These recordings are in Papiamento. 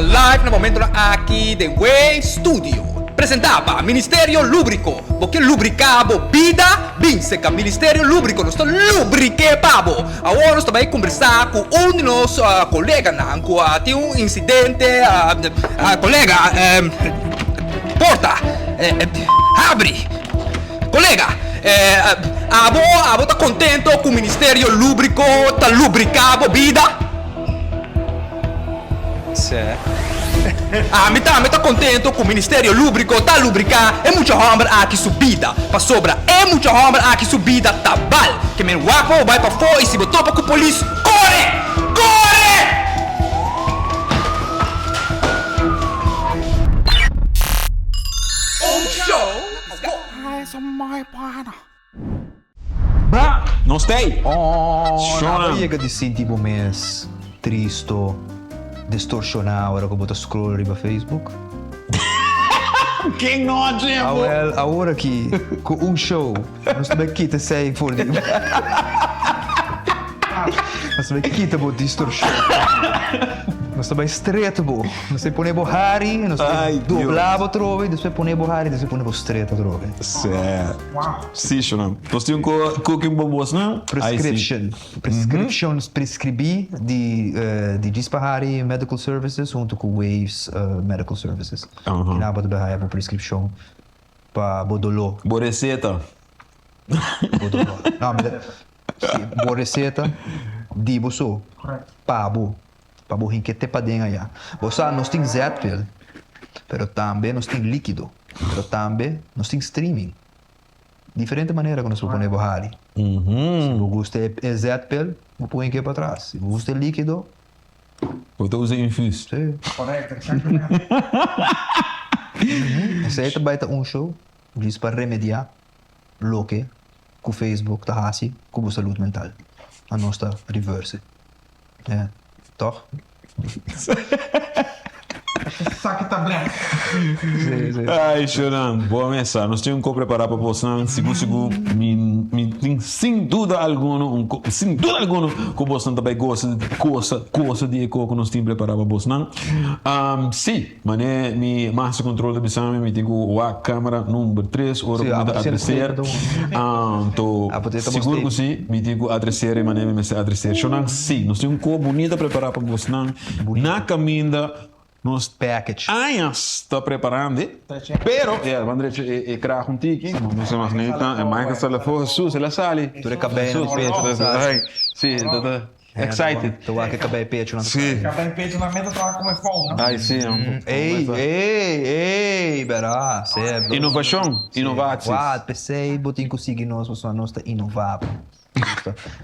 live na momentonan aki den Wave Studio. Presentá pa Ministerio Lúbriko. Bo ke lubriká bo bida? Bin serka Ministerio Lúbriko, nos ta lubrik'é pa bo. Awor nos ta bai kombersá ku un di nos koleganan ku a tin un insidente. Kolega, porta habri. Kolega, abo abo ta kontento ku Ministerio Lúbriko ta lubriká bo bida? Sè. Ami tambe ta kontento ku Ministerio Lúbriko ta lubriká e mucha hòmber aki su bida, pasobra e mucha hòmber aki su bida ta bal. Ke men wak pa bo bai pafó i si bo topa ku polis, kore! Kore! Ba! Nos t'ei! Oh, Shona. Abo yega di sinti bo mes tristo, distorsioná ora ku bo ta scroll riba Facebook? Ken no a dje bo? Awel, awor aki, ku un show, nos ta bai kita esei for di Nos ta bai kita bo distorshon. Nos ta bai stret bo. Nos ta pone bo hari, nos ta Ay, Dios. dobla bo atrobe, despues pone bo hari, despues pone bo stret atrobe. Sè. Sí, shona. Nos tin un ko cooking pa bos, no? Ay, sí. Prescription. Prescription prescribí di di Djis Pahari Medical Services hunto ku Waves Medical Services. Aha. Kina bo ta bai haya bo prescription pa bo doló. Bo receta. Bo doló. No, mi ta sí, bo receta di bo so. Pa bo. Pa bo hinke te paden aya. Bo sa nos tin zetpil, pero tambe nos tin likido, pero tambe nos tin streaming. Diferente manera ku nos por pone bo hari. Si bo gusta e zetpil, bo por hinke patras. Si bo gusta e likido. Bo ta usa infus. Si. Korekto, eksaktamente. Esei ta bai ta un show djis pa remediá loke ku Facebook ta hasi ku bo salud mental. Anos ta reverse. Ja, toch? Saki tablet. Sí, sí. Ay, Shonan, bo mesa. Nos tin un ko prepará pa bosnan. Sigur, sigur, mi, mi tin sin duda alguno, un ko, sin duda alguno, ku bosnan ta bai gosa, gosa, gosa di e ko ku nos tin prepará pa bosnan. Um, sí, Mane mi master control ta bisa mi, mi tin ku wak camera number tres ora ku mi ta adreser. Anto sigur ku si, mi tin ku adreser e manera mi mester adreser. Shownan si, nos tin un ko bunita prepará pa bosnan. Na kaminda nos añas ta preparando, pero, ya, ban drecha e krag un tiki, no se mas neta, e Michael sali afó, Jesus, el a sali. Tur e kabei na pecho ta sali. Si, ta ta. Excited. Ta wak e kabei pecho nan ta Sí. sali. Kabei pecho nan meta traha como e fout, no? Ai, sí. Ey, ey, ey, bera, seb. Innovacion, innovaties. Wak, p'esei bo tin ku sigui nos pasobra nos ta innová bo.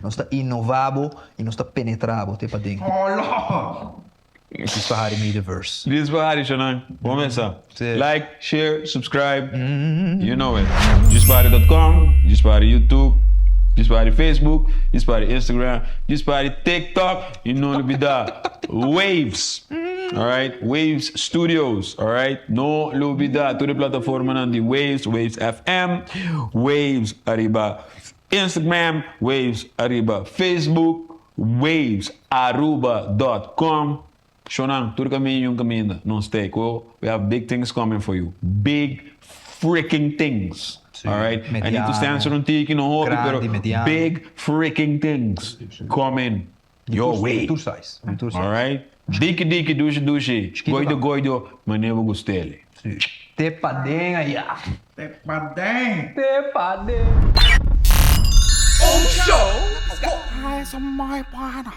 Nos ta innová bo i nos ta penetrá bo te paden. Olo! Djis pa hari Mediaverse. Djis pa hari Shanan. Bo mesa. Sí. Like, share, subscribe. You know it. Djispahari.com, Djispahari YouTube, Djispahari Facebook, Djispahari Instagram, Djispahari TikTok y no lubida Waves. Alright, Waves Studios, alright. No lubida tur e plataformanan di Waves, Waves FM, Waves ariba Instagram, Waves ariba Facebook. Waves Aruba dot com Shonan, tur kaminda y un kaminda, nos ta ku we have big things coming for you, big freaking things, alright, I need to censor un tiki, no hopi, pero big freaking things coming your way, alright, diki diki, dushi dushi, goido goido, mane bo gustele. Te paden aya. Te paden. Te paden. Un show. Ay, eso muy bueno.